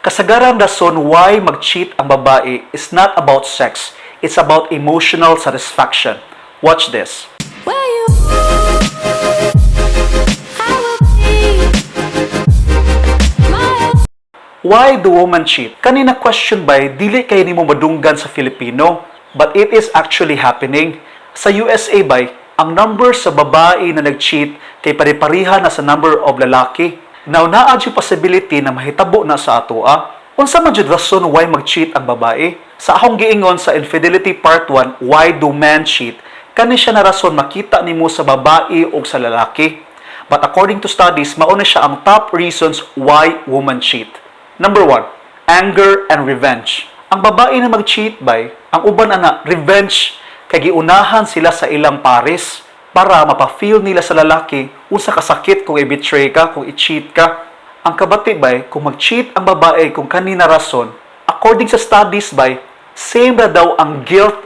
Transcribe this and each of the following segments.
Kasagaran, rason why mag-cheat ang babae is not about sex. It's about emotional satisfaction. Watch this. Where you I will be my Why do women cheat? Kani na question bay, dili kay nimo madunggan sa Filipino, but it is actually happening. Sa USA bay, ang number sa babae na nag-cheat kay pare-pareha na sa number of lalaki. Now, naa jud possibility na mahitabo na sa atoa. Unsa man jud rason why mag-cheat ang babae? Sa akong giingon sa Infidelity Part 1, "Why Do Men Cheat?" Kani siya na rason makita nimo sa babae o sa lalaki. But according to studies, mao na siya ang top reasons why women cheat. Number one, anger and revenge. Ang babae na mag-cheat bay, ang uban ana, revenge, kay giunahan sila sa ilang pares para mapa-feel nila sa lalaki unsa kasakit kung i-betray ka, kung i-cheat ka. Ang kabati bay, kung mag-cheat ang babae kung kani na rason, according sa studies bay, same ra daw ang guilt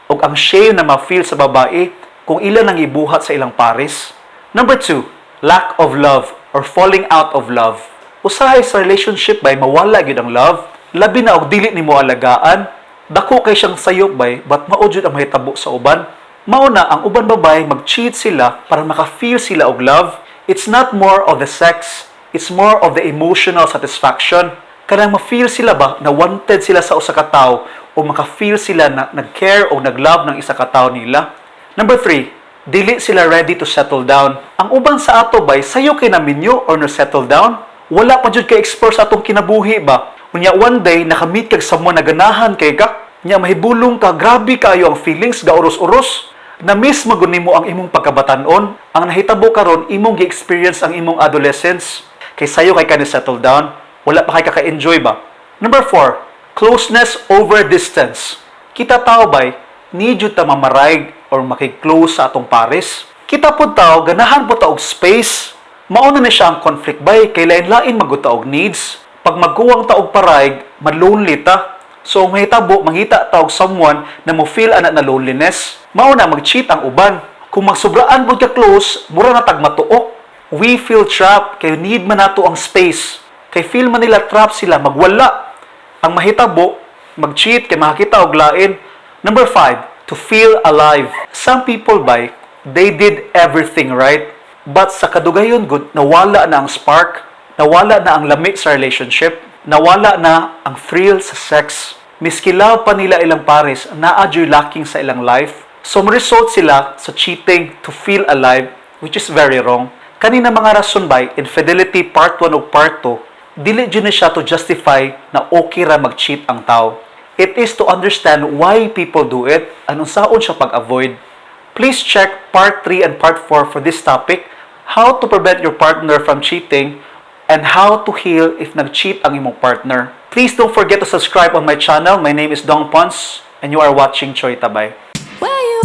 o ang shame na ma-feel sa babae kung ila nang ibuhat sa ilang pares. Number two, lack of love or falling out of love. Usahay sa relationship bay, mawala gyud ang love, labi na og dili nimo alagaan. Dako kay siyang sayop bay, but mao jud ang mahitabo sa uban. Mao na ang uban babae, mag-cheat sila para maka-feel sila og love. It's not more of the sex, it's more of the emotional satisfaction. Kanang ma-feel sila ba na wanted sila sa usa ka tawo o maka-feel sila na nag-care o nag-love ng isa ka tawo nila. Number three, dili sila ready to settle down. Ang uban sa ato bay, sayo kay naminyo or no settle down? Wala pa jud kay explore sa atong kinabuhi ba? Unya one day nakamit kag someone na ganahan kay ka, nya mahibulong ka, grabe kaayo ang feelings, gauros-uros. Na-miss magud nimo ang imong pagkabatanon. Ang nahitabo karon, imong gi-experience ang imong adolescence. Kay sayo kay ka ni settle down, wala pa kay kaka-enjoy ba? Number four, closeness over distance. Kita tao bay, need jud ta mamarayg or makig-close sa atong pares. Kita pud tao, ganahan po ta og space. Mao na siya ang conflict bay, kay lain-lain magud ta og needs. Pag magkuwang ta og parayg, ma-lonely ta. So, ang mahitabo, mangita ta og someone na mo feel ana na loneliness. Mao na mag-cheat ang uban. Kung magsobraan pud ka close, mura na tag matuok. We feel trapped kay need man nato ang space. Kay feel man nila trap sila, magwala. Ang mahitabo, mag-cheat kay makakita og lain. Number five, to feel alive. Some people bay, they did everything right. But sa kadugayon gud, nawala na ang spark, nawala na ang lami sa relationship, nawala na ang thrill sa sex. Miski love pa nila ilang pares, naa juy lacking sa ilang life. So result sila sa cheating to feel alive, which is very wrong. Kani na mga rason bay, Infidelity Part 1 ug Part 2, dili jud na siya to justify na okay ra mag-cheat ang tao. It is to understand why people do it and unsaon siya pag-avoid. Please check Part 3 and Part 4 for this topic, how to prevent your partner from cheating and how to heal if nag-cheat ang imong partner. Please don't forget to subscribe on my channel. My name is Dong Pons and you are watching Choi Tabay. Where you